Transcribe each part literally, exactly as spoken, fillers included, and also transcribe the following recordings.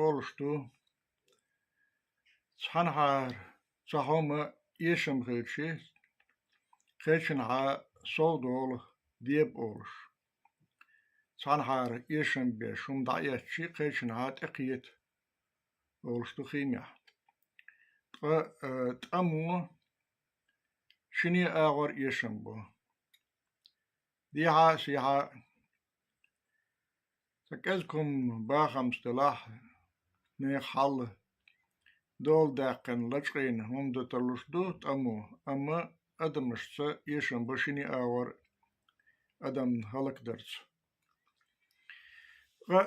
олуш ду, цхьанхьара цхьа хӀума эшам хилча, кхечанхьа сов долу деба олуш. Цхьанхьара эшам беш хӀума дӀаэцча, кхечанхьа тӀекхета олуш ду хиймехь. Ткъа, э, тӀамо шине агӀор эшам бу. Дехьа а, сехьа а, цхьа кӀезиг хӀума бахамца делахь, нехан хьал дола даьккхина, лачкъийна хӀума дан тарлуш ду тӀамо, амма адамашца эшам бу шине агӀор адам хӀаллакдарца. Ткъа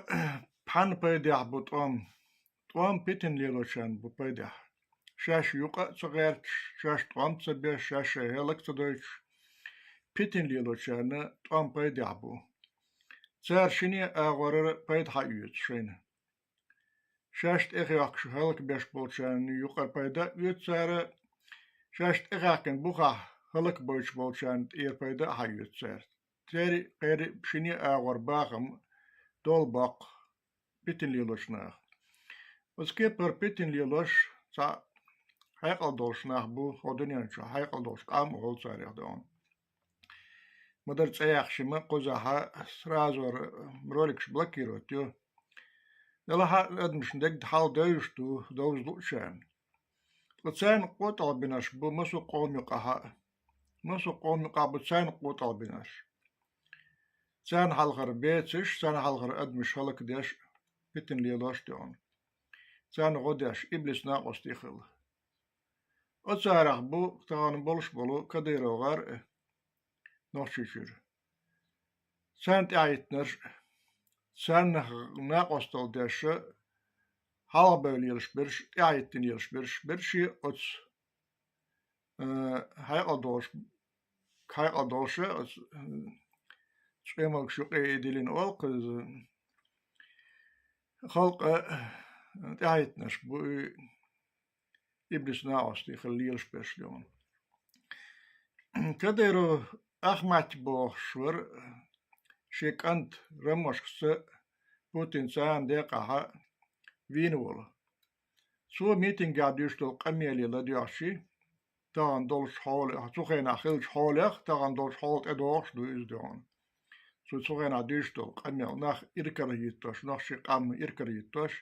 пхьан пайдехь бу тӀом? ТӀом питана лелочарна бу пайдехь. Шаьш юкъа а ца гӀерташ, шаьш тӀом ца беш, шаьш шайн хӀаллак ца дойтуш, питана лелочарна тӀом пайдехь бу. Цара шине агӀорара пайда хьаоьцу шайна. Шаьш тӀехьоьхкуш хӀаллакбеш болчарна юкъара пайда а оьцу цара, шаьш тӀехьаькхина бухахь хӀаллакбойтуш болчарна тӀера пайда а хьаоьцу цара. Церан а, кхеран а шине агӀор бахам дола боккху питана лелочу наха. Оцу кепара питана лелош цхьа хьекъал долуш нах бу хӀокху дуьнен чохь, хьекъал долуш къам а олу царах догӀна. Ма-дарра цӀе яхча ма кхузахь сразу роликаш блокировать йо. Делахь а адамашна дегга хьал девзаш ду, довза луучарна. Ткъа царна къотӀалбинарш бу массо а къоман юкъахь а. Массо а къоман юкъахь бу царна къотӀалбинарш. Царна хьалхара бецаш, царна хьалхара адамаш хӀаллакдеш, питана лелош а догӀна. Царна гӀо деш, иблис накъостий хилла. Оцарах бу тахана болуш болу Кадыров гӀар а Нохчийчуьра. Царна тӀаьхьахӀиттинарш а, царна накъосталла деш а, хьалхабевлла лелаш берш, тӀаьхьахӀиттина лелаш берш, берш а оцу, э, хьекъал долуш, хьекъал долуш а оцу, э, цӀоьмалгаш юкъе и диллина олу кхуза халкъа, э, тӀаьхьахӀиттинарш бу и. Иблис накъостий хилла лелаш берш а догӀна. Кадыров Ахмат бохуш вара, шен кӀант Ромашкаца Путинца царна декъахь вийна волу. Цо митингехь дуьйцуш долу къамеле ладоьгӀчий, тахана долчу хьоле, цу хенахь хиллачу хьолех, тахана долчу хьола тӀедогӀуш ду иза догӀна. Цо цу хенахь дуьйцуш долу къамел нах иракарахӀиттош, нохчийн къам иракарахӀиттош,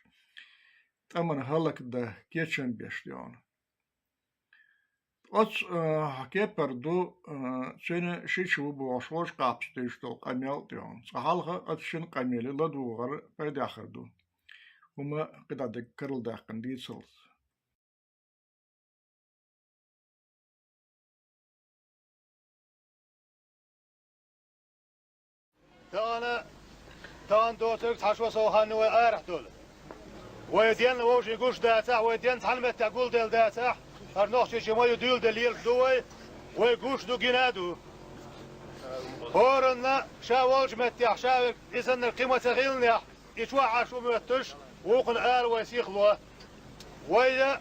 тӀамна хӀаллакдан кечам беш догӀна. Оцу, а, кепара ду, а, цуьнан шича ву бохуш волчу кхапас дуьйцуш долу къамел а догӀна. Цкъа хьалха оцу шина къамеле ладугӀар пайдехь хир ду. ХӀума кхидӀа дерг карладаьккхина дийцалц. Тахана, тахана доцург цхьа шо сов хан ю вай арахь долу. Вай денна вовшийн гуш дацахь, вай денна цхьана меттехь гулделла дацахь, хӀара Нохчийчу ма ю дуьйладелла лелаш ду вай, вай гуш ду, гина а ду. ХӀоранна ша волчу меттехь, ша верг и санна кхин ма ца хиллинехь, и чохь Ӏаш ву моьттуш, вукхунна ала вай сихло. Вай,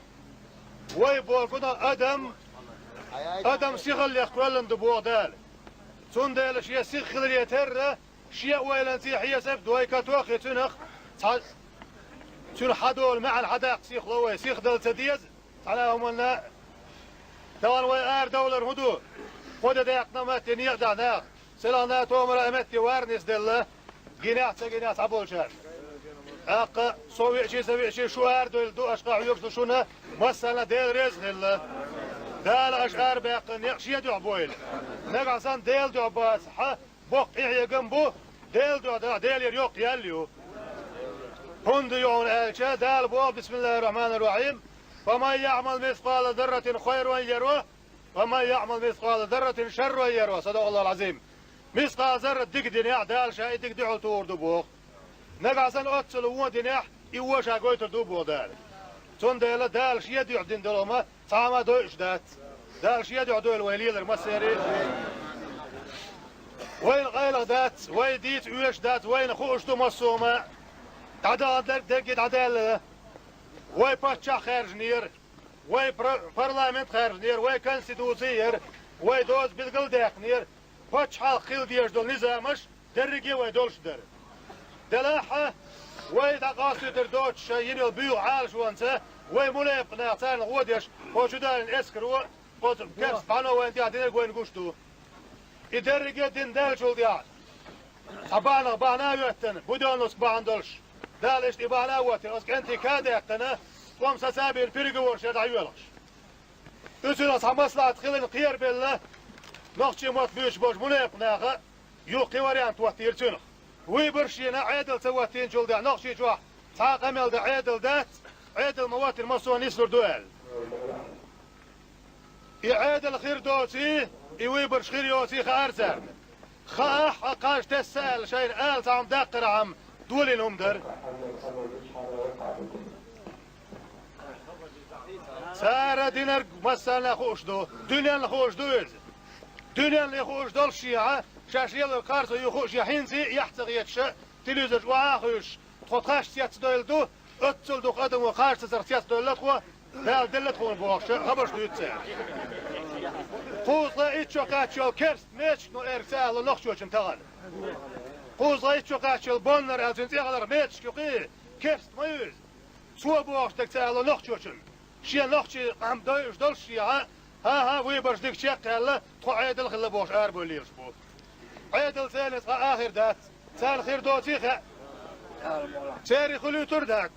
вай бохург адам, адам сихаллех кхоьллина ду боху Дала. Цундела шен сиха хиларе терра, шен ойланца хьесап а дой, катоххе цуьнах цхьа, цуьнан хьадолу маьӀна хьадаккха сихло вай, сихдала ца деза. Цхьана а хӀуманна, тахана вай арадовлар хӀун ду? Кхо де даьккхина метте некъа дахьа нах. Селхана а, томара а метте варнис делла, гинехь а, ца гинехь а цхьаболчарна. ТӀаккха со веачий, ца веачий, шу арадевлла ду, аша къахьоьгуш ду шуна, массарна а Дела реза хилла. Дала аша арабаьккхина некъ шен дуьхьа бойла. Нагахь санна Делан дуьхьа бацахь, боккха къинхьегам бу, Делан дуьхьа дахь, Делера йоккха ял ю. ХӀунда ю хьуна аьлча, Дала боху, бисмиллахӀир-рахьманир-рахьим, «Фаман яӀмал мискъала зарратин хайран яра, ва ман яӀмал мискъала зарратин шарран яра». СадакъаллахӀул-Ӏазим. Мискъала зарра дика динехь, Дала ша и дика дуьхьал тухур ду боху. Нагахь санна оццул вон динехь, и вон ша гойтур ду боху Дала. Цундела Дала шен дуьхьа дина долу хӀума цхьа а ма дойуш дац. Дала шен дуьхьа дойла вай лелар массерий. Вайна къайлаха дац, вай дийца оьшуш дац, вайна хууш ду массо а хӀума. ДӀадахандарг дерриге дӀадаьлла. Вай паччахь хаьржинера, вай пра-, парламент хаьржинера, вай конституци яра, вай доза билгалдаьккхинера, пачхьалкх хила дезаш долу низамаш дерриге а вай долуш дара. Делахь а, Вай дӀакъоастуьйтур доцуш шайн йина йолу буьйгӀа Ӏалашонца, вай мунепакъ нах царна гӀо деш, хӀокху чудалийна эскаро, оцу керста бахьано вайна тӀехь динарг вайна гуш ду. И дерриге а дина даьллачул тӀаьхьа, цхьа бахьанах бахьана а хӀоьттина, будённовск бахьана долуш, Дала иштта и бахьана а хӀоттийна, оцу кӀентий ка а даьккхина, тхо-м сацабийна переговораш яр дӀайоьлхуш. Уьш цуьнах цхьа маслахьат хиларна кхерабелла, нохчийн мотт буьйцуш болчу мунепакъ наха юха кхин вариант хӀоттийра цуьнах. Выбораш йина, Ӏедал ца хӀоттийначул тӀаьхьа Нохчийчохь цхьа а къамел дан Ӏедал дац, Ӏедал ма хӀоттийна массо а нислур ду аьлла. И Ӏедал хир доций, и выбораш хир йоций хаьара царна. Хаахь а, кхаж тесса аьлла, шайна ала цхьа хӀума даккхархьама долийна хӀума дара. Цара динарг массарна а хууш ду, дуьненна хууш ду иза. Дуьненна и хууш долушшехьа, шаьш лелорг харцо ю хууш я хӀинца а эхь ца хеташ, телевизор чу охьа а хуьйшуш, тхо тхаьш цецдевлла ду, оццул дукха адамо кхаж тесарх цецдевлла тхо, Дала делла тхуна бохуш, хабарш дуьйцу цара. Кхузткъе итт шо кхаьчча йолу керста мечик ю эрга ца аьлла нохчочун тахана. Кхузткъе итт шо кхаьчча йолу Боннар аьлла цуьнан цӀе хиларх мечик ю кхин, керста ма ю иза. Цо бохуш дерг ца аьлла нохчочун. Шен нохчийн къам дойуш долушшехьа, хӀан-хӀа, выбораш дика чекх аьлла, тхо Ӏедал хилла бохуш арабевлла лелаш бу. Ӏедал церан цкъа а хир дац. Царна хир доций хаьа. Церан хуьлуьйтур дац.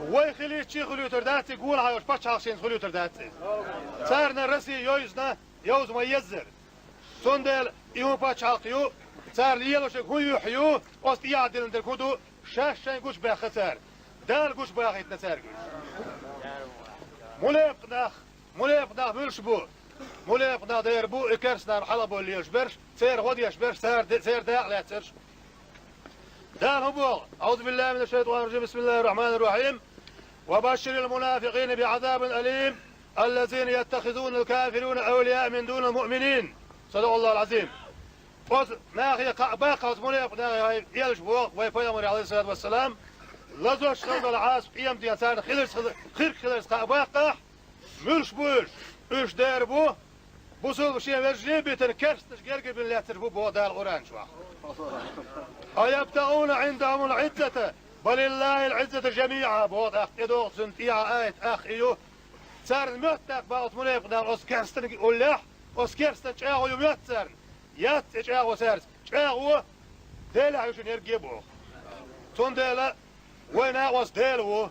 Вай хилийчий хуьлуьйтур дац, и гонахьа йолчу пачхьалкхашца хуьлуьйтур дац иза. Царна Россия йовзана, йовза ма еззара. Цундела и хӀун пачхьалкх ю, царна лелошерг хӀун юьхь ю, оцу тӀехь диллина дерг хӀун ду, шаьш шайн гучубаьхна цара. Дала гучубахийтина цаьрга. Мунепакъ нах, мунепакъ нах муьлш бу? Мунепакъ нах дера бу и керстанан хьалхабевлла лелаш берш, церан гӀо деш берш, цара де-, церан дакъа лаьцнарш. Дала хӀун боху? أعوذ بالله من الشيطان الرجيم. بسم الله الرحمن الرحيم. وبشر المنافقين بعذاب أليم. الذين يتخذون الكافرين أولياء من دون المؤمنين. صدق الله العظيم. Оцу нахе кхаъ баккхалц мунепакъ нахе хьайн элча боху вай пайхамаре, алейхиссалату вассалам, лазош хила долу Ӏазап къематдийнахь царна хиларца хила-, хирг хиларца кхаъ баккхахь, муьлш бу уьш? Уьш дера бу, бусулба шен вежарий а битина, керстанаш герга бина лаьцнарш бу, боху Дала Къуръан чохь. أيبتغون عندهم العزة فلله العزة جميعا, боху тӀаккха, тӀедогӀу цуьнан тӀехьа аят, ах и ю. Царна моьтту тӀаккха боху оцу мунепакъ наха оцу керстанан уллехь, оцу керстанан чӀагӀо ю моьтту царна. Яц и чӀагӀо цаьрца. ЧӀагӀо Делехь ю шуна ерриге а боху. Цундела вай накъост Дела ву.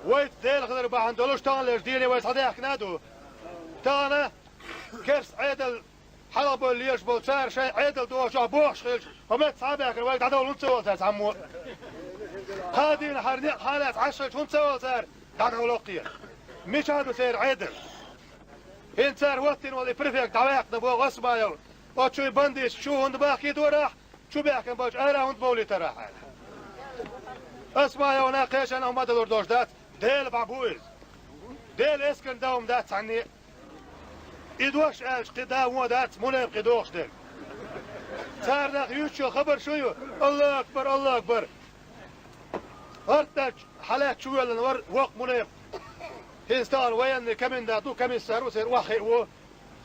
Вайца Дела хилар бахьана долуш таханлерчу дийне вай схьадаьхкина а ду. Тахана керста Ӏедал хьалхабевлла лелаш болу цара шайн Ӏедал дохучохь бохуш хилча, хӀо метта схьа а баьхкина, вайга дӀадовла хӀунда ца волу цара цхьаммо а? Кхаа дийнахь хӀара некъ хьалаца Ӏаш хилча, хӀунда ца волу цара? ДӀадовла кхера. Мичахь ду церан Ӏедал? ХӀинца цара хӀоттийна волу и префект дӀаваьккхина боху Осмаев. Оцу чуьра бандиташ чу хӀунда бахкийтарахь, чу баьхкина болчу ара хӀунда бовлийтарахь аьлла. Осмаевна кхечанхьа хӀума далур долуш дац, Делан бӀаьхь бу иза. Делан эскарна дан хӀума дац цхьанне а. И дош аьлча, кхин да вон дац, мунепакъий дохуш дерг. Царнах юьйцучо хабар шу ю: «Аллаху акбар, Аллаху акбар». ХӀорттачу хьалаьцча чувоьллина вара воккха мунепакъ. ХӀинца тахана военный комендант ву, комиссар ву, церан охьахиъ ву,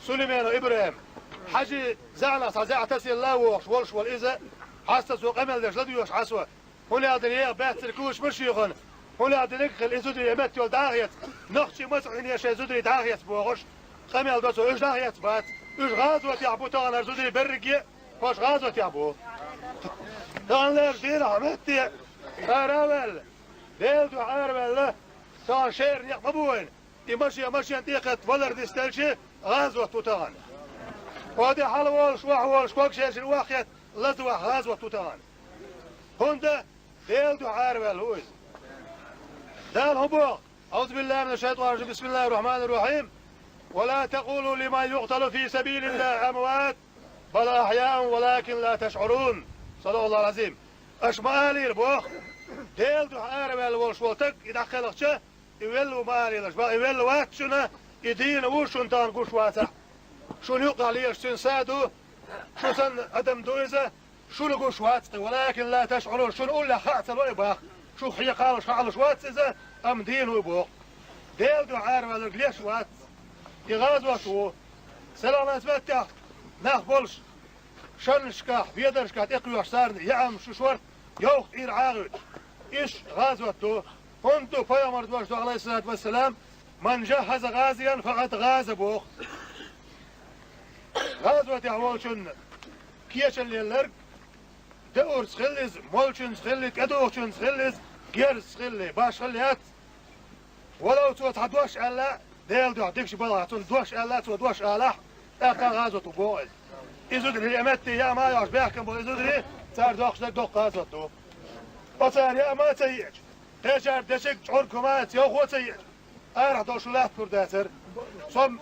Сулейменов ИбрахӀим. Хьажи, заьӀнах цхьа заьӀа тасийла а вохуш волуш волу иза, хьаста цо къамел деш ладоьгӀуш Ӏа со. ХӀунда аьлла дина еха баьццара кулаш ма шийхана. ХӀунда аьлла динарг а хила, и зударий метта йолу дӀа а хецна. Нохчийн мацах хьийна шайн зударий дӀа а хецна бохуш, къамел до цо, уьш дӀа а хецна бац. Уьш гӀазотехь бу тахана, хӀара зударий берриге а, хӀорш гӀазотехь бу. Тахана лерчу дийнахь метте ара а ваьлла, Делан дуьхьа ара а ваьлла, тахана шера некъ ма бу вайна. И машен, машен тӀе а кхетта валар нисделчи, гӀазот ву тахана. Оде хьала волуш, охьа волуш, когашершина охьахетта, лазавахь гӀазот ву тахана. ХӀунда Делан дуьхьа араваьлла ву иза. Дала хӀун боху? أعوذ بالله من الشيطان الرجيم. بسم الله الرحمن الرحيم. ولا تقولوا لمن يقتل في سبيل الله أموات بل أحياء ولكن لا تشعرون. صدق الله العظيم. Аша ма алийра боху, Делан дуьхьа араваьлла волуш волу стаг и дӀакхелхича, и велла ву ма алийлаш, бакъ и велла вац шуна, и дийна ву шуна тахана гуш вацахь. Шуна юккъахь лелаш цуьнан са а ду, шу санна адам ду иза, шуна гуш вац кхин, ولكن لا تشعرون, шуна уллехь хаа ца ло и боху. Шух хьекхалуш хаалуш вац иза, амма дийна ву боху. Делан дуьхьа араваьлларг леш вац. И гӀазот ву. Селханца меттехь нах болуш, шаннашкахь, ведаршкахь тӀекхоьхьуш царна яа шу шорта йовха тӀера Ӏа а гӀуьттуш. Уьш гӀазот ду. ХӀунда ду пайхамар дош ду, Ӏалайхиссалату вассалам, «Ман жаххаза гӀазиян факъад гӀаза», боху. ГӀазотехь волчунна кечам лелларг, даурца хилла иза, молчунца хилла, тӀедухучунца хилла иза, герзаца хилла, башха хилла яц. Валлахь, цо цхьа дош аьлла, Делан дуьхьа дикачу балхахь цунна дош аьлла, цо дош алахь, тӀаккха гӀазот ву боху иза. И зударий, и метте яа ма йош баьхкина болу и зударий, цара доккхуш дерг доккха гӀазот ду. Оцара яа ма ца еача, кхечара дечиг чӀорг хӀума а ца йовхо а ца еача, арахь долуш латталур дацара. Со м-,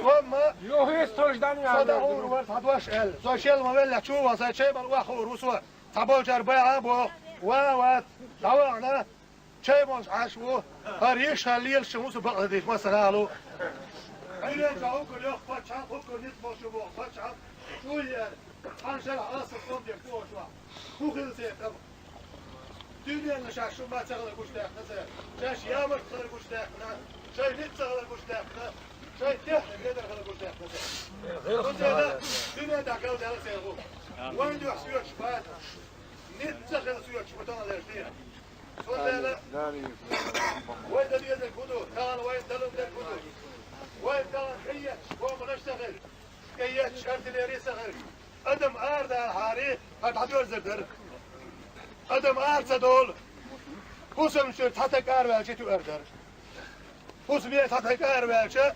со ма, со дӀахьур вара цхьа дош аьлла. Со шел ма веллехь чу ван, сайн чай бала охьахуур ву со. Цхьаболчара баьӀа а боху, ван а вац, дӀавахана, чай молуш Ӏаш ву, хӀара йиш хьан лелаш ву со бакъдерг, масала а лу. Ӏуьйренчохь хӀокхуьнан йоккха паччахьан, хӀокхуьнан ницкъ болуш ю боху паччахьан, чу а еара, цхьана шарахь аса къом деш бохуш вац. ХӀун хилла церан тӀамах? Дуьненна шаьш хӀумма ца хилар гучудаьккхина цара. Шаьш ямарта хилар гучудаьккхина, шайн ницкъ ца хилар гучудаьккхина, шайн техника ледар хилар гучудаьккхина цара. Цундела дуьне тӀехь галдаьлла церан гӀуллакх. Вайн дуьхьа соьцуш бац, ницкъ ца хилла соьцуш бу тахана леш дийна. Цундела вай дан дезарг хӀун ду, тахана вайна дан лур дерг хӀун ду? Вай тахана тӀеетташ бомбанаш ца хилча, тӀеетташ артиллери ца хилча, адам арадалахьара, хӀара дӀадоьрзур дара. Адам ара ца долу, хӀусамчуьра цхьа стаг араваьлча туьар дара. ХӀусаме цхьа стаг араваьлча,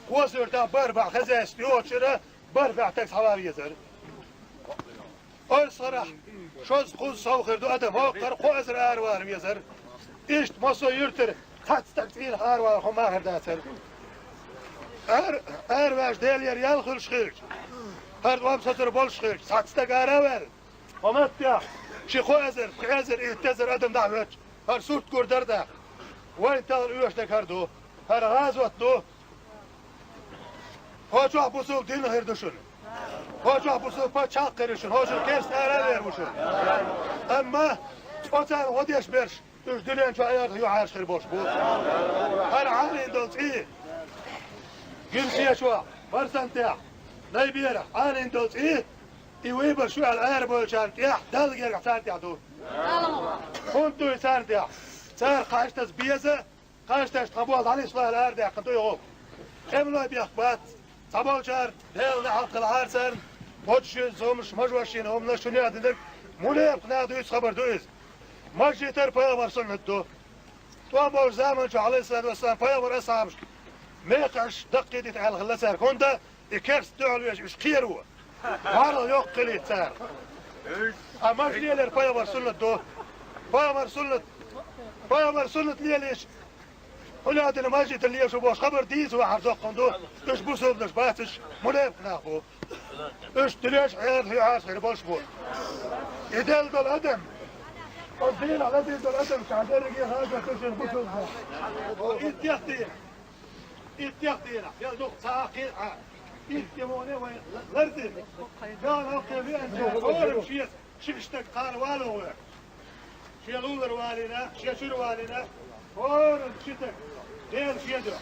кхо суьртахь бархӀ бӀе хеза эцна йоцучуьра бархӀ бӀе стаг схьаван везара. Ойсхарахь шозза-кхузза сов хир ду адам, хӀокхара кхо эзар аравала везара. Иштта массо а юьртара цхьацца стаг цӀийнах аравала хӀума хир дацара. Ара, араваьлча Делера ял хуьлуш хилча, хӀара тӀом сацар болуш хилча, цхьацца стаг ара а ваьлла, хӀокху маттехь ши кхо эзар, пхи эзар, итт эзар адам дӀахӀоьттича, хӀара сурт гур дара тӀаккха. Вайн тахана оьшург хӀара ду, хӀара гӀазот ду. ХӀокху чохь бусулба дин хир ду шуна. ХӀокху чохь бусулба паччахь а хир ю шуна. ХӀокху чохь керста ара а вер ву шуна. Амма оцарна гӀо деш берш, уьш дуьнен чохь аьрда юьхьӀаьржа хир болуш бу. ХӀара Ӏалийна долу цӀий, Гуьмсечохь, Барсантехь, Найберахь Ӏалийна долу цӀий, и вайбар шу аьлла арабевллачарна тӀехь, Далла гергахь царна тӀехь ду. ХӀунда ду и царна тӀехь? Цара кхаж таса беза, кхаж тасча тхан болх дӀанисло аьлла арадаьккхина ду и гӀуллакх. Къемалой бехк бац, цхьаболчара Делан неӀалт хилахьара царна, кхочушъюьзу хӀуманаш, мажошшийна хӀуманаш, шуна яздинарг, мунепакъ наха дуьйцу хабар ду иза. Мажжитар пайхамар суннат ду. ТӀом болчу заманчохь, Ӏалайхиссалату вассалам, пайхамар асхьабашка мекхаш даккхийдита аьлла хилла цаьрга, хӀунда и керста дуьхьал веш уьш кхеро. ГӀаргӀа йоккха хилийта цара. Ткъа мажа лелар пайхамар суннат ду. Пайхамар суннат, пайхамар суннат лелийча, хӀун аьлла дина мажжитар леша бохуш хабар дийца вахьар доккхун ду, уьш бусулбанаш бацаш, мунепакъ нах бу. Уьш дуьненчу хьеран хьоьхьарца хир болуш бу. И делла долу адам, оцу дийнахь лазийна долу адам ша дерриге хаза ду шуна бусулба. Иттех дийнахь, иттех дийнахь, я дукха ца а кхин а, итт де вон вай лардина. Дала хьалкхе веанча, хӀорамма шеца ши стаг кхара вало вара. Шен лулара валийна, шен чуьра валийна, хӀоранна ши стаг, Дела шен дуьхьа.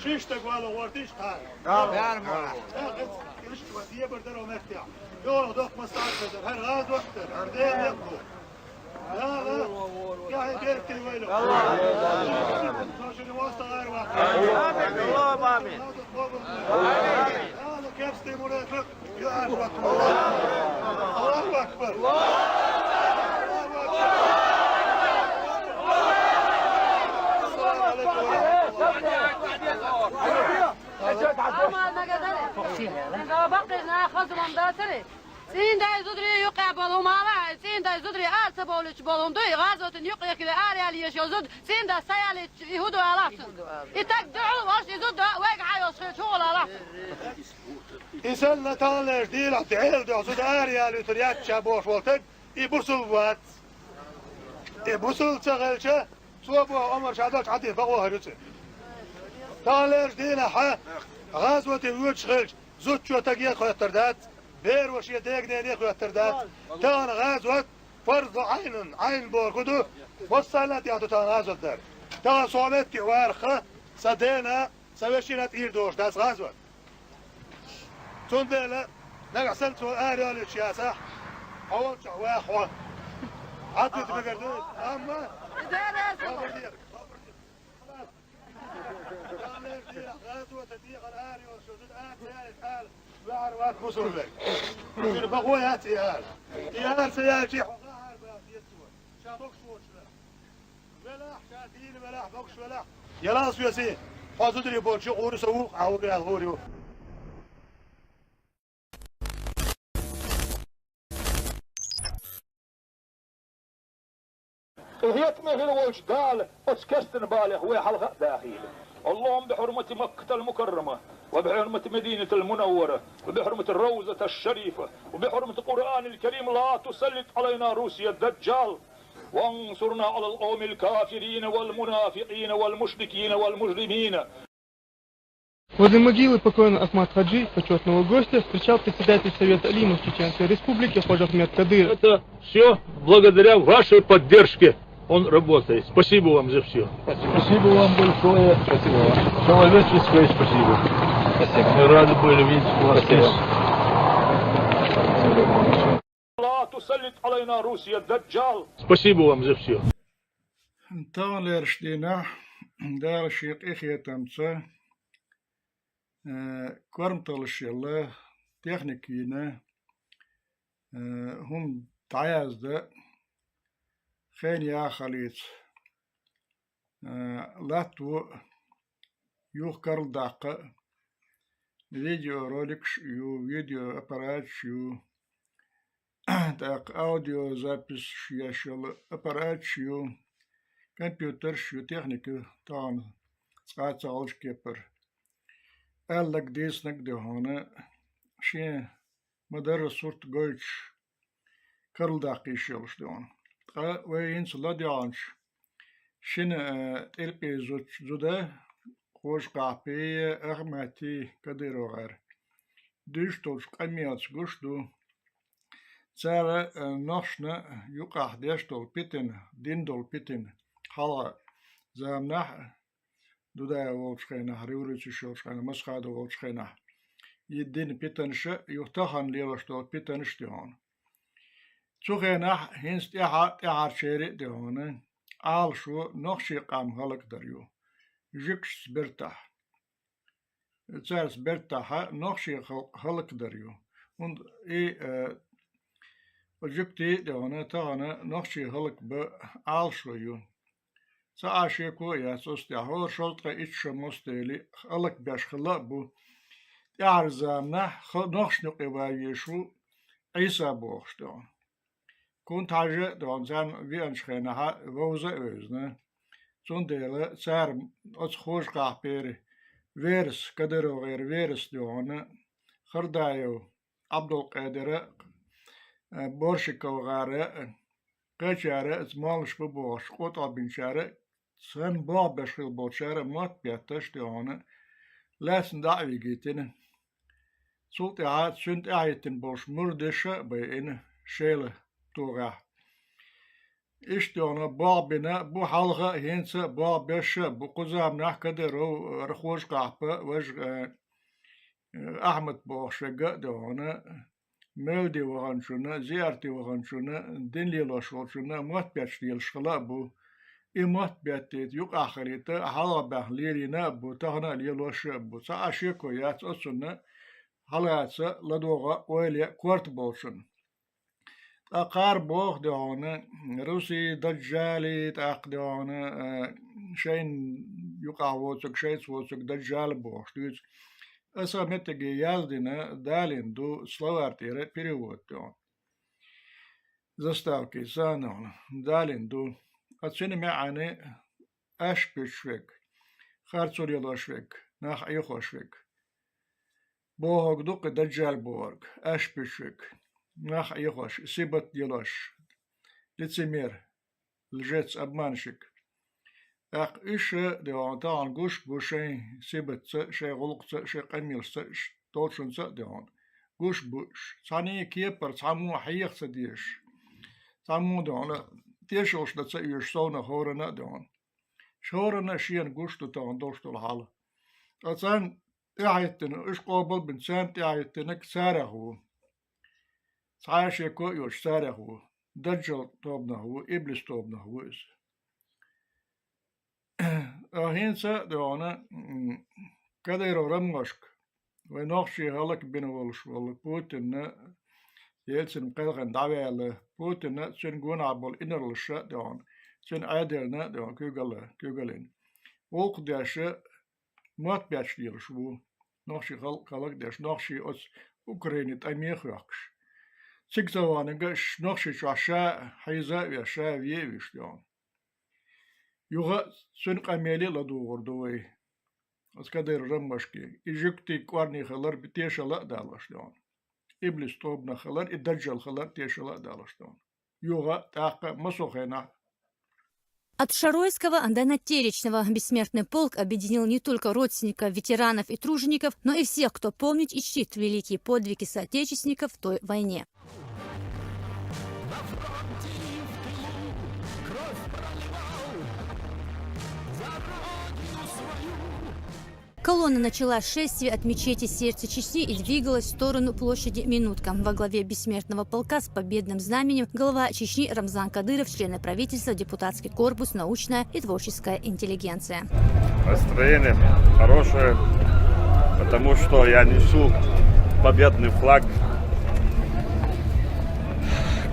Ши стаг вало гӀортийша кхара. ТӀаккха иза иштта ван дебар даро меттехь. Йора доккха массарца дара, хӀара гӀазот дара, хӀара Дела некъ бу. Дала яхье беркате вайна. Со шуьга вастагӀар вац. Амин. Амин. Дала керстий мунафикъ. Аллаху акбар! Аллаху акбар! Амал магадали. Бакъина хазмам дацари. ЦӀийндай зударий юкъа болу хӀума ала, цӀийндай зударий ара ца бовлуьйтуш болу хӀума дуй, гӀазотан юкъа ара яла езаш йолу зуда, цӀийнда са ялийча, и хӀун ду алахь цунна? И таг дуьхьал волуш, и зуда вайга хьан йолуш хилча, хӀун хуьлу алахь цунна? И санна таханлерчу дийнахь Делан дуьхьа зуда ара ялуьйтур яц ша бохуш волу стаг, и бусулба вац. И бусулба ца хилча, цо боху омар ша долчу Ӏадин бакъо хир ю цуьнан. Таханлерчу дийнахь гӀазоте воьдуш хилча, зудчо стаге а хоьттур дац, беро шен дега-нене а хоьттур дац. Тахана гӀазот фарзу Ӏайнун, Ӏайн бохург хӀун ду, массарна а тӀехь ду тахана гӀазот дар. Тахана со метте варах, сан дена, сан вешина тӀера догӀуш дац гӀазот. Цундела Нагахь санна цо ара йолуьйтуш яцахь, хьо волчохь ваха хьо. Хьан туьту мегар ду? Амма? Хабар де, хабар де. Далла дехьа, гӀазота дехьа ара йолуш, зуда ара ца яьлча, ара ваьхьар вац бусург. Цуьнан бакъо яц и ара. И ара ца яьлча, хьо хаа ара баха деза цо. Ша боккхуш воцуш велахь. Велахь, ша дийна велахь, боккхуш велахь. Ялал соьсий, хьо зударий болчу гӀур со ву, Ӏа гӀур ял гӀур ю. Къинхетаме хила волчу Дала оцу керстан балех вай хьалха а дахийла. اللهم بحرمة مكة المكرمة، وبحرمة مدينة المنورة، وبحرمة الروضة الشريفة، وبحرمة القرآن الكريم لا تسلط علينا روسيا الدجال، وانصرنا على القوم الكافرين والمنافقين والمشركين والمجرمين. Возле могилы покойного Ахмат Хаджи, почётного гостя, встречал председатель Совета алимов Чеченской Республики Хож Ахмед Кадыров. Это все благодаря вашей поддержке он работает. Спасибо вам за все. Спасибо вам большое. Спасибо вам. Человеческое спасибо. Спасибо. Мы рады были видеть вас здесь. لا تسلط علينا روسيا الدجال. Спасибо вам за все. Таханлерчу дийнахь Дала Шен къинхетамца, э, корматаллаш елла, техника йина, э, хӀума дӀаязда, хен яхалица, э, латто а, юха карладаккха а, видеороликаш а ю, видеоаппараташ а ю, тӀаккха аудиозаписаш еш йолу аппараташ а ю, компьютерш а ю, техника тахана цкъа а ца хилча кепара. Аьлларг, дийцинарг а ду хьуна, шен ма-дарра сурт гойтуш, карладаккха йиш йолуш ду хьуна. Ткъа вай хӀинца ладоьгӀначу шина, э, тӀиркъий зудчу зуда, Хож-Кхахьпий, Ахматий, Кадыровгара дуьйцуш долчу къамелаца гуш ду, цара, э, нохчашна юкъахь деш долу питана, дина долу питана, хьалха заманахь а, Дудаев волчу хенахь, революцеш йолчу хенахь, Масхадов волчу хенахь, и дина питанаша, юха тахана лелош долу питанаш а ду хьуна. Цу хенахь хӀинца тӀаьхьа, тӀаьхьарчеран а ду хьуна, Ӏалашо нохчийн къам хӀаллакдар ю, жуьгташца бертахь. Цаьрца бертахь нохчийн халкъ хӀаллакдар ю. ХӀунда и, э, жуьгтий а ду хьуна, тахана нохчий хӀаллакбан Ӏалашо ю. Цхьа а шеко а яц оцу тӀехь. ХӀора шовзткъе итт шо мостагӀий хӀаллакбеш хилла а бу. ТӀаьхьарчу заманахь ха-, нохчашна юкъе ван везаш ву Ӏийса бохуш ду хьуна. Кунта-Хьаьжа а ду хьуна, царна веанчу хенахь вовза а вевзина. Цундела цара оцу Хож-Кхахьпера верас, КадыровгӀеран верас ду хьуна, Хардаев Ӏабдулкъадира а, э, БорщиковгӀара а, кхечара а, моллаш бу бохуш къотӀалбинчара а, царна болх беш хилла болчара а мотт бетташ а ду хьуна, лаьцна дӀа а вигийтина. Цул тӀаьхьа цуьнан тӀаьхьахӀиттина болуш мурдаша а байина Шелан тогӀехь. Иштта ду хьуна болх бина а бу хьалха а, хӀинца а болх беш а бу, кху заманахь Кадыров, э, Хож-Кхахьпа, важа, э, Ахьмад бохуш верг а ду хьуна, мевлиде ваханчунна, зиярте ваханчунна, дин лелош волчунна мотт бетташ лелаш хилла а бу. И мотт беттийта, юкъахь хилийта, хьалха баьхна лелийна а бу, тахана а лелош а бу. Цхьа а шеко яц оцунна, хьалаца ладогӀа ойла ян корта болчунна. Ткъа кхара боху ду хьуна, русий, даджалий, тӀаккха ду хьуна, э, шайна юкъахь воцург, шайца воцург даджал бохуш дуьйцу. Аса меттиге яздина, далийна ду, словарь тӀера перевод ду хьуна. Заставкица а ду хьуна, далийна ду. Ткъа цуьнан маьӀна: аьшпуьтуш верг, харцо лелош верг, нах Ӏехош верг. Бохург ду кхин даджал бохург, аьшпуьтуш верг, нах Ӏехош, сибат лелош, лицемер, лжец, обманщик. ТӀаккха уьш а ду хьуна, тахана гуш а бу шайн сибатца а, шайн гӀуллакхца а, шайн къамелашца а, ш-, долчунца а ду хьуна. Гуш а бу уьш. Цхьаьний кепара цхьаммо хьеха ца дезаш. Цхьаммо ду хьуна, тешаллаш дан ца оьшу совнаха хӀоранна а ду хьуна. ХӀоранна а шена гуш а ду тахана долуш долу хьал. Ткъа царна тӀаьхьахӀиттина, уьш къобал а бина, царна тӀаьхьахӀиттинарг царах ву. цхьа а шеко а йоцуш царех ву. Даджал тобанах ву, иблис тобанах ву иза. А хӀинца а доьгӀна, м, Кадыров Ромашка, вай нохчий хӀаллакбина волуш волу Путинна, Ельцин кхелхина дӀаваьлла, Путинна а, цуьнан гонахь болу инарлаша а доьгӀна, цуьнан Ӏедална а доьгӀна, куьйгалла, куьйгаллина. Гӏуллакх деш, мотт беш лелаш ву. Нохчий халкъ калагдеш, нохчий оцу Украине тӀаме а хоьхкуш. Цига ца ваханиг а нохчий чохь ша хьийза а веш, ша ве а вуьйш доьгӀна. Юха а цуьнан къамеле а ладугӀур ду вай. Оцу Кадыров Ромашке. И жуьгтийн кӀорни хилар тешалла а далош доьгӀна. Иблис тобанах хилар, и даджал хилар тешалла а далош доьгӀна. Юха а, тӀаккха а, массо а хенахь а. От Шаройского до Натеречного Бессмертный полк объединил не только родственников ветеранов и тружеников, но и всех, кто помнит и чтит великие подвиги соотечественников в той войне. Колонна начала шествие от мечети «Сердце Чечни» и двигалась в сторону площади Минутка. Во главе Бессмертного полка с победным знаменем глава Чечни Рамзан Кадыров, члены правительства, депутатский корпус, научная и творческая интеллигенция. Настроение хорошее, потому что я несу победный флаг.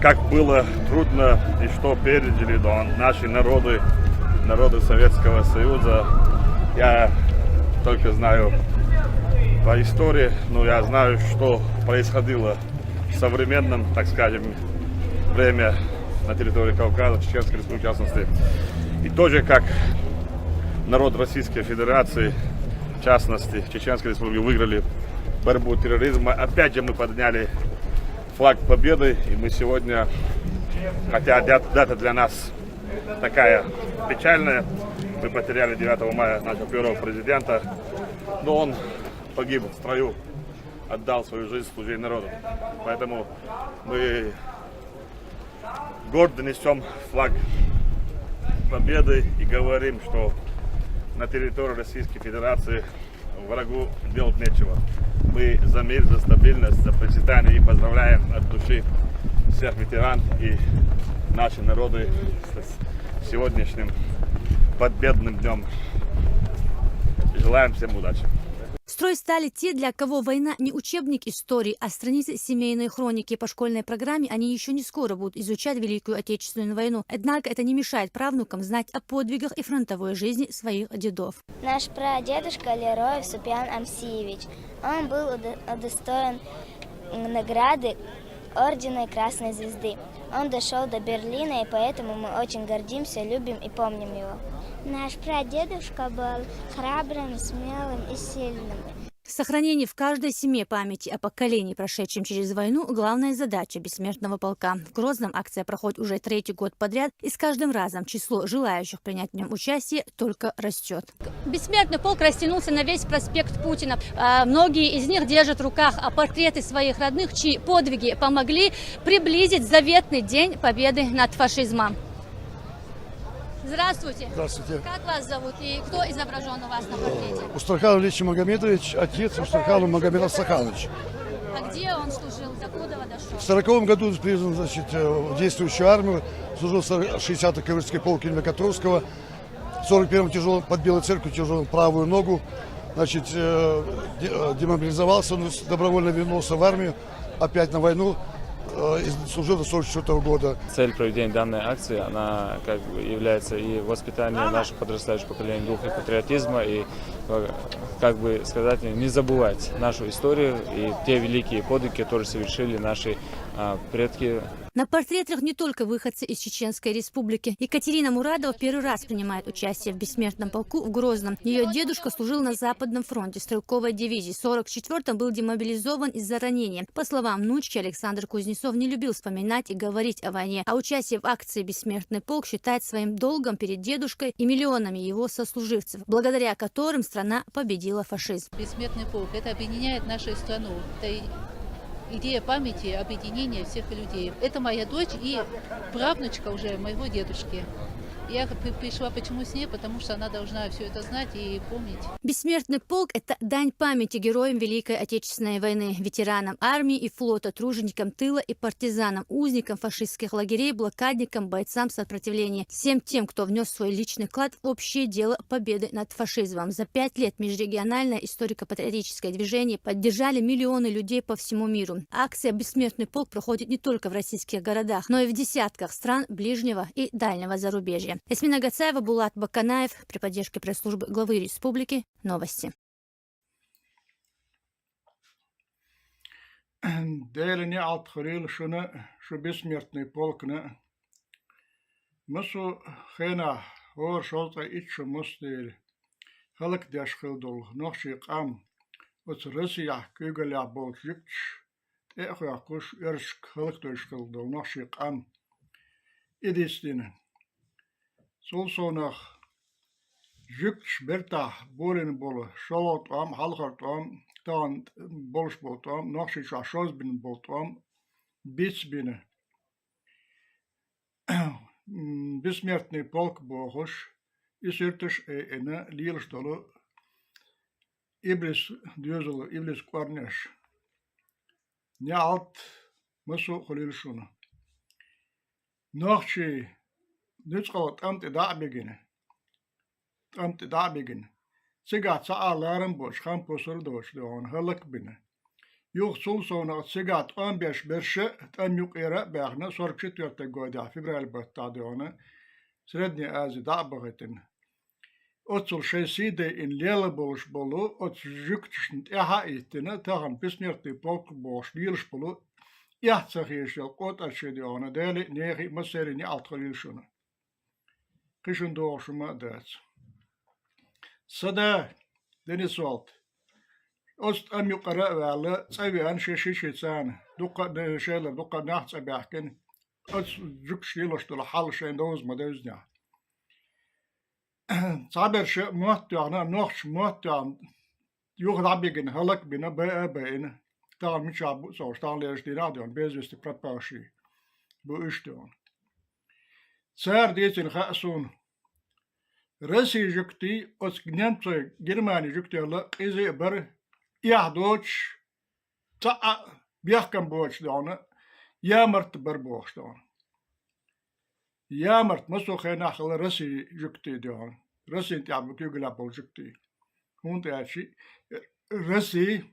Как было трудно и что пережили, да, наши народы, народы Советского Союза. Я только знаю по истории, но я знаю, что происходило в современном, так скажем, время на территории Кавказа, Чеченской Республики в частности. И тоже как народ Российской Федерации, в частности, Чеченской Республики, выиграли борьбу терроризма. Опять же мы подняли флаг Победы, и мы сегодня, хотя дат-, дата для нас такая печальная, мы потеряли девятого мая нашего первого президента, но он погиб в строю, отдал свою жизнь в служение народу. Поэтому мы гордо несём флаг Победы и говорим, что на территории Российской Федерации врагу делать нечего. Мы за мир, за стабильность, за процветание и поздравляем от души всех ветеран и наши народы с сегодняшним победным днём. Желаем всем удачи. В строй стали те, для кого война не учебник истории, а страницы семейной хроники. По школьной программе они ещё не скоро будут изучать Великую Отечественную войну. Однако это не мешает правнукам знать о подвигах и фронтовой жизни своих дедов. Наш прадедушка Лероев Супьян Амсиевич, он был удо-, удостоен награды ордена Красной Звезды. Он дошёл до Берлина, и поэтому мы очень гордимся, любим и помним его. Наш прадедушка был храбрым, смелым и сильным. Сохранение в каждой семье памяти о поколении, прошедшем через войну, — главная задача Бессмертного полка. В Грозном акция проходит уже третий год подряд, и с каждым разом число желающих принять в нём участие только растёт. Бессмертный полк растянулся на весь проспект Путина. А, многие из них держат в руках, а, портреты своих родных, чьи подвиги помогли приблизить заветный день победы над фашизмом. Здравствуйте. Здравствуйте. Как вас зовут и кто изображён у вас на портрете? Э, Устархан Ильич Магомедович, отец Устарханов Магомед Устарханович. А где он служил? До Кудова дошёл? В сороковом году призван, значит, э, в действующую армию, служил в сор-, шестидесятый кавалерийский полк имени Котовского. В сорок первом тяжёлом, под Белой Церковью тяжёлом правую ногу, значит, э, де-, э, демобилизовался, но с-, добровольно вернулся в армию, опять на войну, э, и служил до сорок четвёртого года. Цель проведения данной акции, она как бы является и воспитание нашего подрастающего поколения духа патриотизма, и, э, как бы сказать, не забывать нашу историю и те великие подвиги, которые совершили наши, а, предки. На портретах не только выходцы из Чеченской Республики. Екатерина Мурадова первый раз принимает участие в Бессмертном полку в Грозном. Её дедушка служил на Западном фронте стрелковой дивизии. В сорок четвёртом был демобилизован из-за ранения. По словам внучки, Александр Кузнецов не любил вспоминать и говорить о войне, а участие в акции «Бессмертный полк» считает своим долгом перед дедушкой и миллионами его сослуживцев, благодаря которым страна победила фашизм. Бессмертный полк — это объединяет нашу страну. Это и идея памяти, объединения всех людей. Это моя дочь и правнучка уже моего дедушки. Я п- пришла почему с ней, потому что она должна все это знать и помнить. Бессмертный полк — это дань памяти героям Великой Отечественной войны, ветеранам армии и флота, труженикам тыла и партизанам, узникам фашистских лагерей, блокадникам, бойцам сопротивления, всем тем, кто внес свой личный вклад в общее дело победы над фашизмом. За пять лет межрегиональное историко-патриотическое движение поддержали миллионы людей по всему миру. Акция «Бессмертный полк» проходит не только в российских городах, но и в десятках стран ближнего и дальнего зарубежья. Эсмина Гацаева, Булат Баканаев, при поддержке пресс-службы главы республики. Новости. Делани алтхарил шуна шу бессмертный полкна. Масу хена хор шолта ичу мустил. Халак деш хилдул нохши къам. Оц Россия кюгала болчикч. Тӏехуя куш эршк халак деш хилдул нохши къам. Идистина. Сулсонах жугташ бертахь болин болу шолгӀа тӀом, хьалхара тӀом, тахана болуш болу тӀом, нохчийчохь шозбина болу тӀом бицбина. Бессмертный полк бохуш, и суьрташ а айина лелаш долу иблис доьзал, иблис кӀорнеш. Неалт масу а хуьлийла шуна. Нохчий нуьцкъала тӀам тӀе дӀа а бигина. ТӀам тӀе дӀа а бигина. Цигахь цхьа а ларам боцуш, хан пусар а доцуш дуьхьал хӀаллакбина. Юха цул совнаха цигахь тӀом беш берш а, тӀам юкъера а баьхна, сорок четвёртый годехь февраль баттахь дуьхьал Средняя Азия дӀа а бахийтина. Оццул шайн сий дайина лела болуш болу оцу жуьгташна тӀаьхьа а йиттина, тахана бессмертный полк бохуш лелаш болу, эхь ца хезаш йолу къотӀарчий дуьхьал Делан а, нехан а, массеран а неӀалт хуьлийла шуна. Кхин шуна догӀуш хӀума а дац. Сан да, Денис Валт, оцу тӀам юкъара а ваьлла, цӀа веана шен ши-ши царна, дуккха а шелара дуккха а нах цӀа баьхкина, оцу жуьгташа лелош долу хьал шайна довза ма девзинехь. Цхьаберш а мотт тоьхна, нохчаша мотт тоьхна, юха дӀабигина, хӀаллакбина, бай а байина, тахана мичахь бу а ца хууш, тахана лераш дийнахь а дуьхьал, без вести пропавший бу уьш дуьхьал. Цара дийцина хаьа суна. Россин жуьгтий оцу немцойн, Германин жуьгтел а къиза а бара, эхь доцуш, цхьа а бехкам боцуш дуьхьал, ямарт а бара бохуш дуьхьал. Ямарт массо а хенахь хилла Россин жуьгтий дуьхьал, Россин тӀехь бу куьйгаллехь болу жуьгтий. ХӀунда аьлча Росси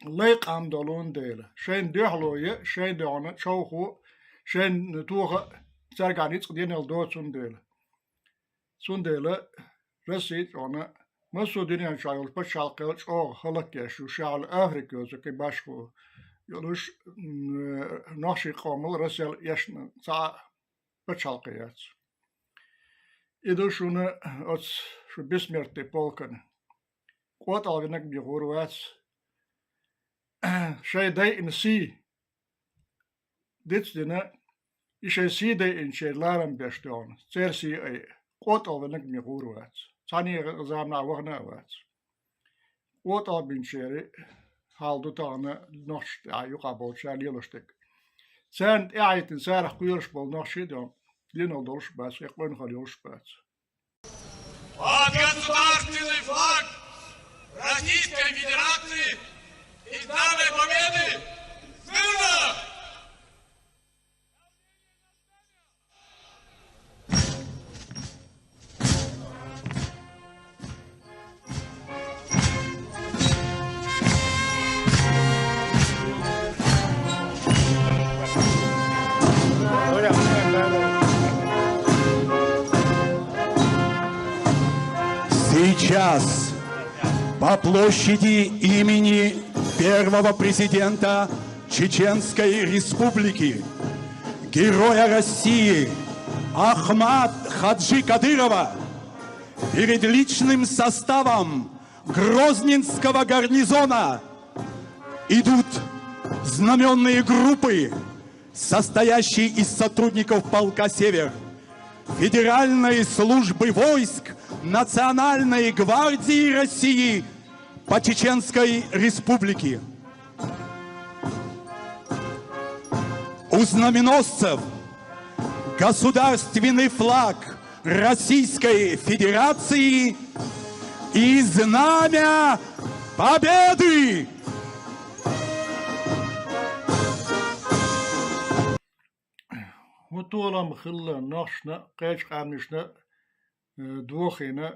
лай къам долун дела, шайна дуьхьало я, шайн дуьхьал човхо, шайн тоха а цаьргахь ницкъ динарг доцун дела. Цундела Росси чӀогӀа массо а дуьнен чохь йолчу пачхьалкхел чӀогӀа хӀаллакъеш ю, шаьхьал Африка йоцу кхин башхо йолуш, м, нохчийн къомал Россел эшна цхьа а пачхьалкх яц. И ду шуна оцу шу бессмертный полкана. КъотӀалвинарг бен гӀур вац. Шайн дайина сий дицдина, и шайн сий дайинчеран ларам беш дуьхьал, церан сий айа, къотӀалвинарг бен гӀур вац. Цхьаьна заманахь вахана а вац. КъотӀалбинчеран хьал ду тахана нохчашна тӀехь юкъахь болчара лелош дерг. Царна тӀаьхьахӀиттина, царах кхоьруш болу нохчий а дуьхьал, денал долуш а бац, и къонахалла йолуш а бац. Под государственный флаг Российской Федерации и Знамя Победы! Смирно! Сейчас по площади имени первого президента Чеченской Республики, Героя России Ахмат Хаджи Кадырова перед личным составом Грозненского гарнизона идут знаменные группы, состоящие из сотрудников полка «Север», Федеральной службы войск Национальной гвардии России по Чеченской Республике. У знаменосцев государственный флаг Российской Федерации и Знамя Победы! ХӀун толам хилла нохчашна, кхечу къаьмнашна, э, дохийна,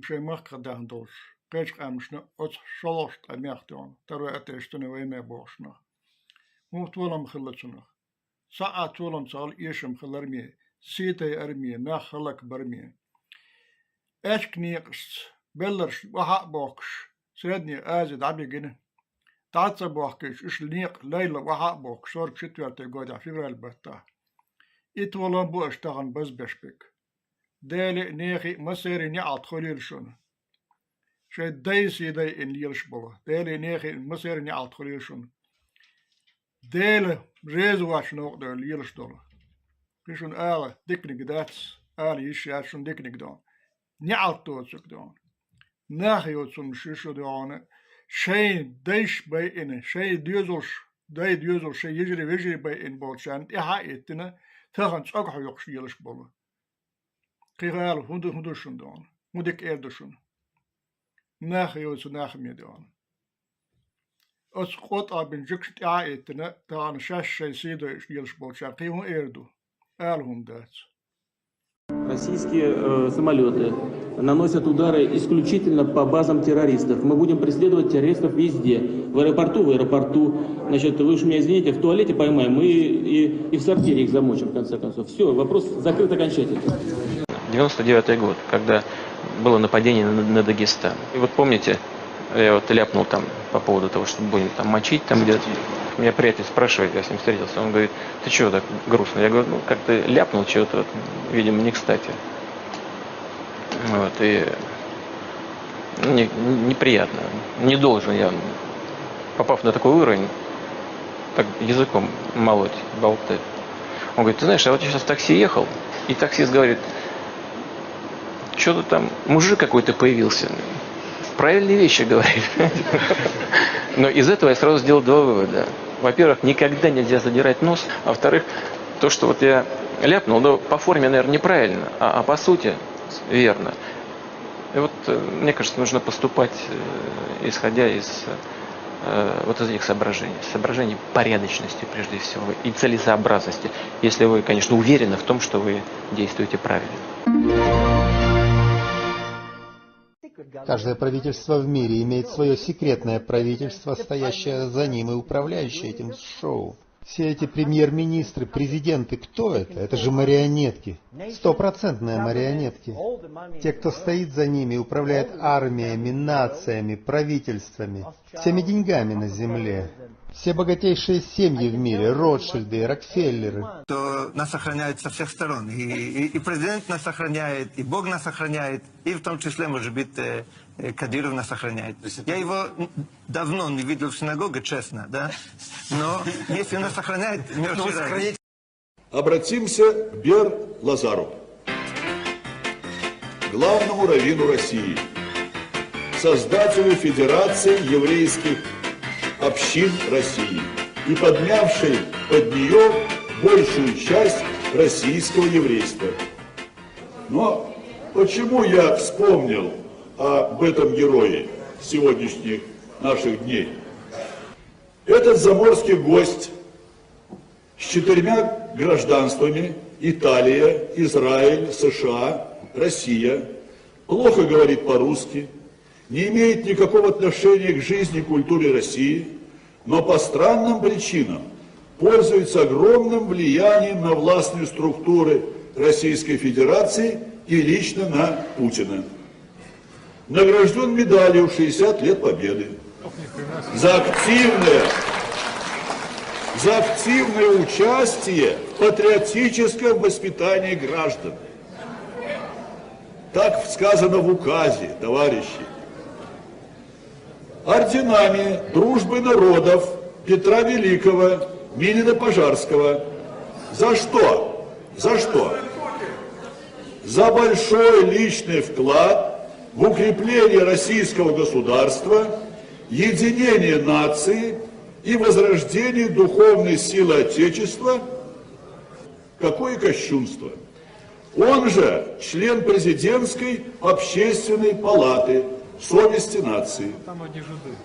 шайн махках даьхна долуш, кхечу къаьмнашна оцу шолгӀачу къамехь тӀехь, второй отечественной войне бохуш нах. ХӀун толам хилла цунах? Цхьа а толам ца хилла, эшам хилар ме, сий тайар ме, нах хӀаллакбар ме. Аьчка некъашца белларш охьа а бохкуш, Средняя Азия дӀабигина. ДӀа а ца бохкуьйтуш, уьш некъа лайла охьа а бохкуш, сорок четвёртый годехь февраль баттахь. И толам бу аша тахана базбеш берг. Деле а, нехе а, массеран а неӀалт хуьлийла шуна. Шайн дай сий дайина лелаш болу. Деле а, нехе а, массеран а неӀалт хуьлийла шуна. Дела реза воцчу новкъа девлла лелаш долу. Кхин шуна ала диканиг дац, ала йиш яц шуна диканиг дона. НеӀалт доцург дона. Нах йоцург шу шу дона. Шайн дайш байина, шайн доьзалш, дай доьзалш, шайн йижарий, вежарий байина болчарна тӀаьхьа а йиттина, тахана цӀогахь йоккхуш лелаш болу. Кхин ала хӀун ду, хӀун ду шуна дона? ХӀун дика эр ду шуна? Нах йоцу нах ме дона. Оцу къотӀа бина жуьгташна тӀаьхьа а йиттина, тахана шаьш шайн сий дайъеш лелаш болчарна кхин хӀун эр ду? Ала хӀума дац. Российские э, самолеты наносят удары исключительно по базам террористов. Мы будем преследовать террористов везде. В аэропорту, в аэропорту. Значит, вы уж меня извините, в туалете поймаем и, и, и в сортире их замочим, в конце концов. Все, вопрос закрыт окончательно. Девяносто девятый год, когда было нападение на, на Дагестан. И вот помните, я вот ляпнул там по поводу того, что будем там мочить там где-то. Меня приятель спрашивает, я с ним встретился, он говорит: «Ты чего так грустно?» Я говорю: «Ну, как-то ляпнул чего-то, вот, видимо, не кстати». Вот, и не- неприятно. Не должен я, попав на такой уровень, так языком молоть, болтать. Он говорит: «Ты знаешь, я вот сейчас в такси ехал, и таксист говорит: что-то там мужик какой-то появился. Правильные вещи говорит». Но из этого я сразу сделал два вывода. Во-первых, никогда нельзя задирать нос. А во-вторых, то, что вот я ляпнул, ну, по форме, наверное, неправильно, а, а по сути верно. И вот, э, мне кажется, нужно поступать, э, исходя из, э, вот из этих соображений, соображений порядочности, прежде всего, и целесообразности, если вы, конечно, уверены в том, что вы действуете правильно. Каждое правительство в мире имеет свое секретное правительство, стоящее за ним и управляющее этим шоу. Все эти премьер-министры, президенты, кто это? Это же марионетки. Стопроцентные марионетки. Те, кто стоит за ними и управляет армиями, нациями, правительствами, всеми деньгами на земле. Все богатейшие семьи в мире, Ротшильды, Рокфеллеры. То нас охраняют со всех сторон. И, и, и президент нас охраняет, и Бог нас охраняет, и в том числе, может быть, э, э, Кадыров нас охраняет. Я его давно не видел в синагоге, честно, да? Но если нас охраняет, не очень рад. Обратимся к Бер Лазару, главному раввину России, создателю Федерации еврейских общин России и подмявшей под нее большую часть российского еврейства. Но почему я вспомнил об этом герое сегодняшних наших дней? Этот заморский гость с четырьмя гражданствами: Италия, Израиль, США, Россия, плохо говорит по-русски, не имеет никакого отношения к жизни и культуре России, но по странным причинам пользуется огромным влиянием на властные структуры Российской Федерации и лично на Путина. Награжден медалью «шестьдесят лет Победы» за активное, за активное участие в патриотическом воспитании граждан. Так сказано в указе, товарищи. Орденами Дружбы народов Петра Великого, Минина, Пожарского. За что? За что? За большой личный вклад в укрепление российского государства, единение нации и возрождение духовной силы Отечества. Какое кощунство! Он же член президентской общественной палаты совести нации. Там одни жиды.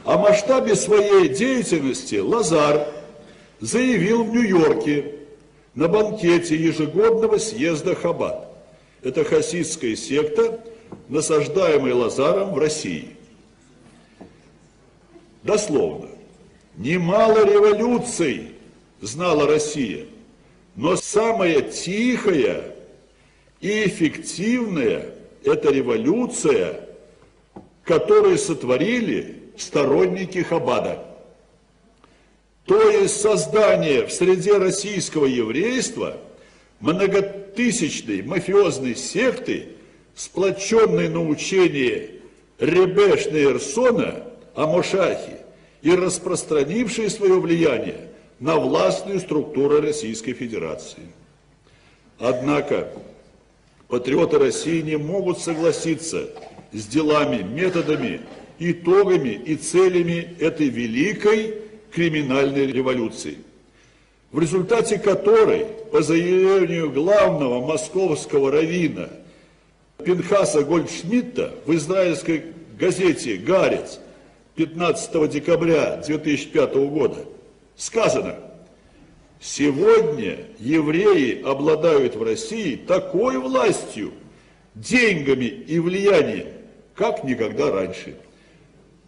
О масштабе своей деятельности Лазар заявил в Нью-Йорке на банкете ежегодного съезда Хабад. Это хасидская секта, насаждаемая Лазаром в России. Дословно. Немало революций знала Россия, но самая тихая и эффективная — это революция, которую сотворили сторонники Хабада. То есть создание в среде российского еврейства многотысячной мафиозной секты, сплоченной на учении Ребе Шнеерсона о Мошахе и распространившей свое влияние на властные структуры Российской Федерации. Однако патриоты России не могут согласиться с делами, методами, итогами и целями этой великой криминальной революции, в результате которой, по заявлению главного московского раввина Пинхаса Гольдшмидта в израильской газете «Гаарец» пятнадцатого декабря две тысячи пятого года сказано: «Сегодня евреи обладают в России такой властью, деньгами и влиянием, как никогда раньше».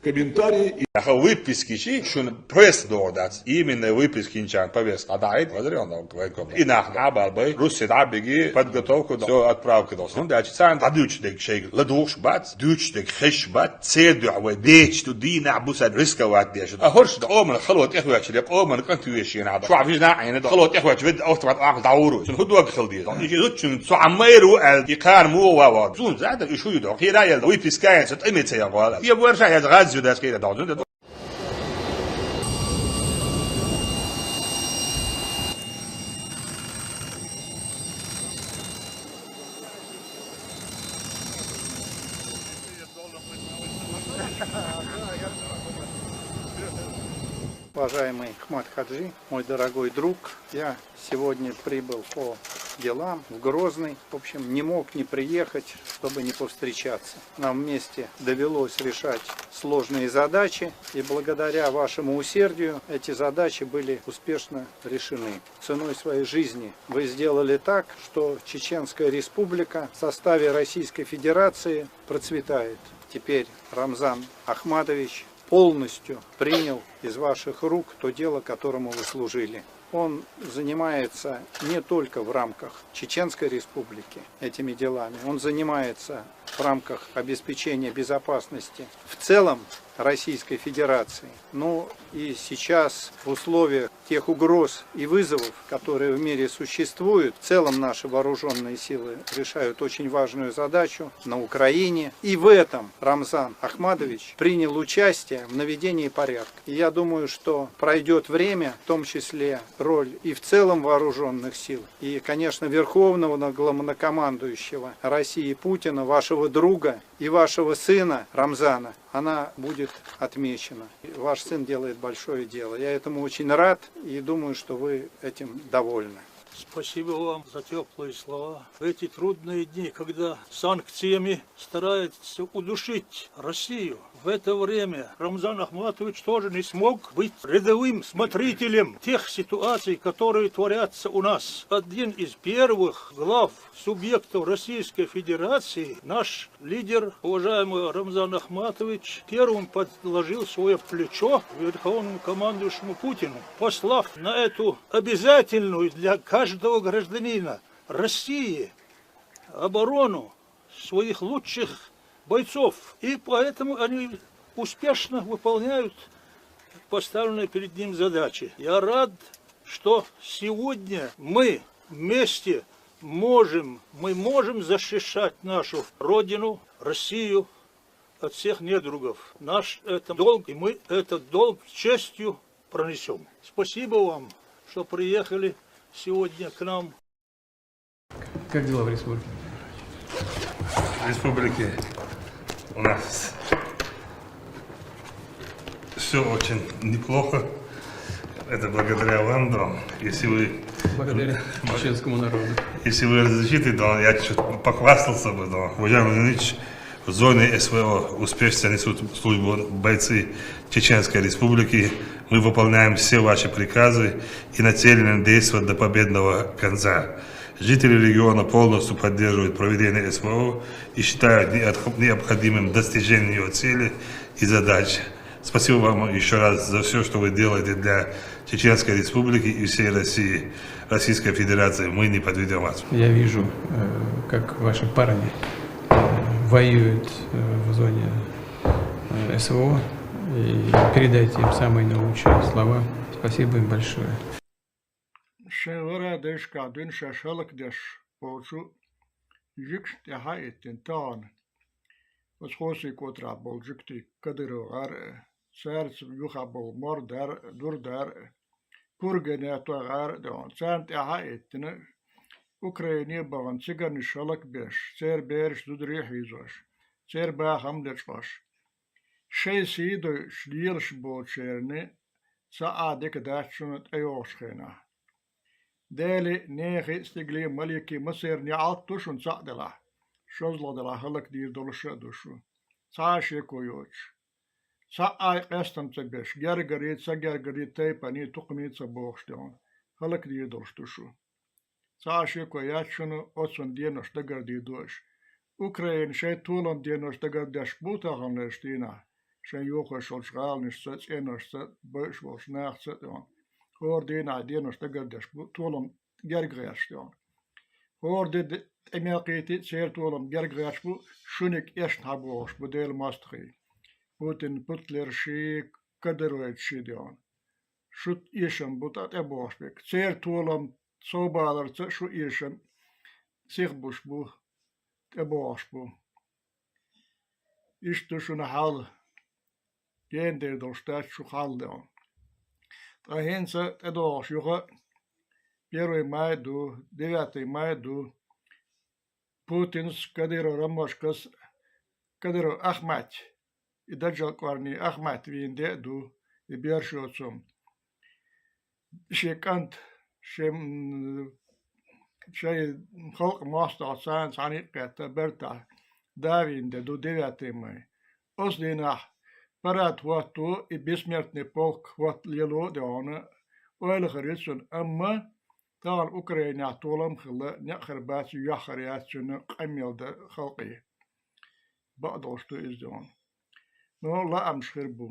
Комментарии и Аха выписки чи шун пресс догдац. Именно выписки инчан повестка. А да, это возрел на военком. И нах абал бай. Руси дабиги подготовку до всё, отправка до. Ну, да, чицан, а дучдек шей ладуш бац, дучдек хеш бац, цедух вай беч ту дина буса рисковать деш. А хорш да оман халот ихвач ле оман контуешин ада. Шо вижна айна да. Халот ихвач вид автомат ах дауру. Сун худуак халди. Иши зучин су амайру ал икар му ва ва. Сун зада ишу юдо. Хира ял выписка ян сат имеца я гала. Я бу арша я газю дас хира да. Уважаемый Ахмад Хаджи, мой дорогой друг, я сегодня прибыл по делам в Грозный. В общем, не мог не приехать, чтобы не повстречаться. Нам вместе довелось решать сложные задачи, и благодаря вашему усердию эти задачи были успешно решены. Ценой своей жизни вы сделали так, что Чеченская Республика в составе Российской Федерации процветает. Теперь Рамзан Ахматович полностью принял из ваших рук то дело, которому вы служили. Он занимается не только в рамках Чеченской Республики этими делами, он занимается в рамках обеспечения безопасности в целом Российской Федерации. Ну и сейчас в условиях тех угроз и вызовов, которые в мире существуют, в целом наши вооруженные силы решают очень важную задачу на Украине. И в этом Рамзан Ахматович принял участие в наведении порядка. И я думаю, что пройдет время, в том числе роль и в целом вооруженных сил, и, конечно, верховного главнокомандующего России Путина, вашего друга и вашего сына Рамзана, она будет отмечена. Ваш сын делает большое дело. Я этому очень рад и думаю, что вы этим довольны. Спасибо вам за теплые слова. В эти трудные дни, когда санкциями стараются удушить Россию, в это время Рамзан Ахматович тоже не смог быть рядовым смотрителем тех ситуаций, которые творятся у нас. Один из первых глав субъектов Российской Федерации, наш лидер, уважаемый Рамзан Ахматович, первым подложил свое плечо верховному командующему Путину, послав на эту обязательную для каждого гражданина России оборону своих лучших бойцов. И поэтому они успешно выполняют поставленные перед ним задачи. Я рад, что сегодня мы вместе можем, мы можем защищать нашу Родину, Россию от всех недругов. Наш это долг, и мы этот долг с честью пронесем. Спасибо вам, что приехали сегодня к нам. Как дела в республике? В республике у нас все очень неплохо. Это благодаря вам, Дон. Если вы, благодаря чеченскому народу. Если вы разрешите, Дон, я чуть похвастался бы, Дон. Уважаемый Леонид Ильич, в зоне СВО успешно несут службу бойцы Чеченской Республики. Мы выполняем все ваши приказы и нацелены действовать до победного конца. Жители региона полностью поддерживают проведение СВО и считают необх- необходимым достижение его цели и задач. Спасибо вам еще раз за все, что вы делаете для Чеченской Республики и всей России, Российской Федерации. Мы не подведем вас. Я вижу, э, как ваши парни э, воюют э, в зоне э, СВО. И передайте им самые наилучшие слова. Спасибо им большое. Шен вара дешка дунша шалак деш полчу жикш тяха иттин таан. Восхоси котра бол жикти кадыру гар царц юха бол мор дар дур дар пургене то гар дон цан тяха иттин. Украине баган цигани шалак беш цер берш дудри хизош цер ба хам дечош. Шей сидой шлиелш болчерни ца а декадачуна тайош хена. Дели нехи стигли малики масерни алт тушун ца дела. Шозло дела халак дир долуша душу. Ца шеко йоч. Ца ай къестам ца беш гергари ца гергари тайпани тукми ца бохш дон. Халак дир долуш душу. Ца шеко ячуну оцун денош дагар дидош. Украин шей тулам денош дагар деш бутаган леш дина. Шей йохош олч галниш ца ценош ца беш волш нах ца дон. Хор дина денош дагар деш бу тулам гергаеш дон. Хор де тэмякити цер тулам гергаеш бу шуник эш табош бу дел мастхи. Путин путлер ши кадыроид ши дон. Шут ишам бу та тебош бек. Цер тулам собалар ца шу ишам сих буш бу тебош бу. Ишту шуна хал. Гендер долштач шу хал дон. Та хенца тедош юха первый май ду, девятый май ду. Путинс кадыро рамошкас кадыро ахмать. И даджал кварни ахмать винде ду и бершиоцум. Шекант шем шей халк моста цан цани кета берта. Давинде ду девятый май. Ослинах парад хватту и бессмертный полк хват лело деона. Ойлахарицун амма таан Украинах тулам хилла някхар бац яхар яцуна къаммел да халкъи. Бадолш ду из деона. Но лаамш хир бу.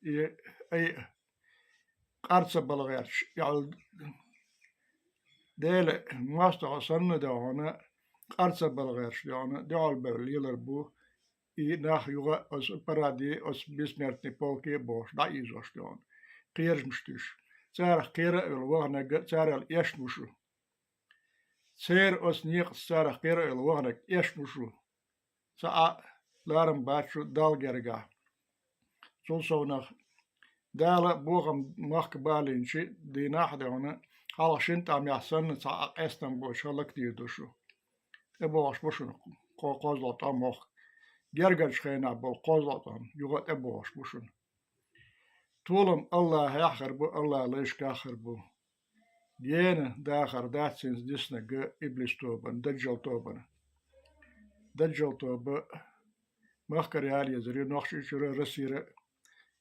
И ай къарца балгъерч ял Дела моста санна деона къарца балгъерч деона деол бер лилар бу. И нах юга ос паради ос бессмертный полки бош да изош дон. Киржмштиш. Царах кира эл вахнага царал эш мушу. Цер ос ниқ царах кира эл вахнаг эш мушу. Ца а ларам бачу дал герга. Цул совнах Дала бохам махк балинчи динах деона халах шин там ясанна ца а эстам бош халак дир душу. Эбош бушун козло там мохк. Гергач хена бол козло там юга эбош бушун. Тулам Аллах яхар бу Аллах леш кахар бу. Гена дахар дацин дисна г иблис тобан даджал тобан. Даджал тоба махкар ял езри нохш ичура расира.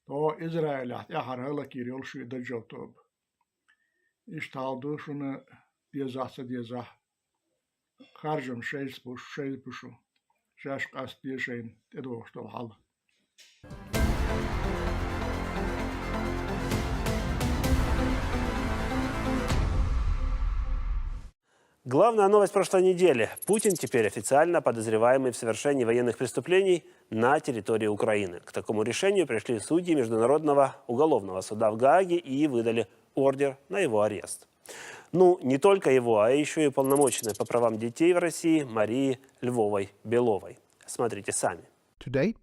То Израиль яхар халакир йолши даджал тоба. Иштал душуна дезаца деза. Харжам шейс буш шейс бушу. Шаш къаст дешейн тедохш дол хал. Главная новость прошлой недели. Путин теперь официально подозреваемый в совершении военных преступлений на территории Украины. К такому решению пришли судьи Международного уголовного суда в Гааге и выдали ордер на его арест. Ну, не только его, а еще и уполномоченной по правам детей в России Марии Львовой-Беловой. Смотрите сами. Today,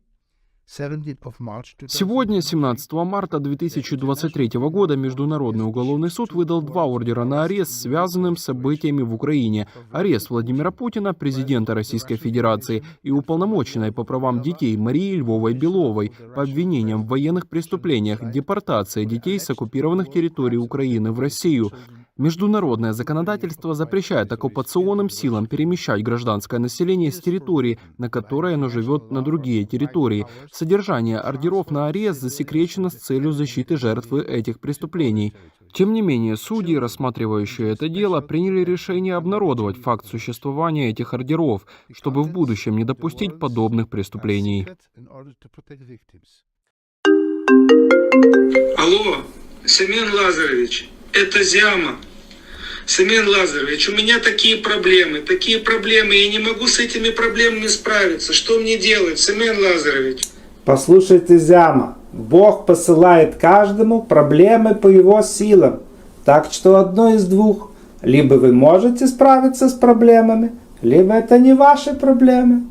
Сегодня, семнадцатого марта две тысячи двадцать третьего года, Международный уголовный суд выдал два ордера на арест, связанным с событиями в Украине. Арест Владимира Путина, президента Российской Федерации, и уполномоченной по правам детей Марии Львовой-Беловой по обвинениям в военных преступлениях, депортация детей с оккупированных территорий Украины в Россию. Международное законодательство запрещает оккупационным силам перемещать гражданское население с территории, на которой оно живет, на другие территории. Содержание ордеров на арест засекречено с целью защиты жертвы этих преступлений. Тем не менее, судьи, рассматривающие это дело, приняли решение обнародовать факт существования этих ордеров, чтобы в будущем не допустить подобных преступлений. Алло, Семен Лазаревич, это Зяма. Семен Лазаревич, у меня такие проблемы, такие проблемы, я не могу с этими проблемами справиться. Что мне делать, Семен Лазаревич? Послушайте, Зяма, Бог посылает каждому проблемы по его силам. Так что одно из двух. Либо вы можете справиться с проблемами, либо это не ваши проблемы.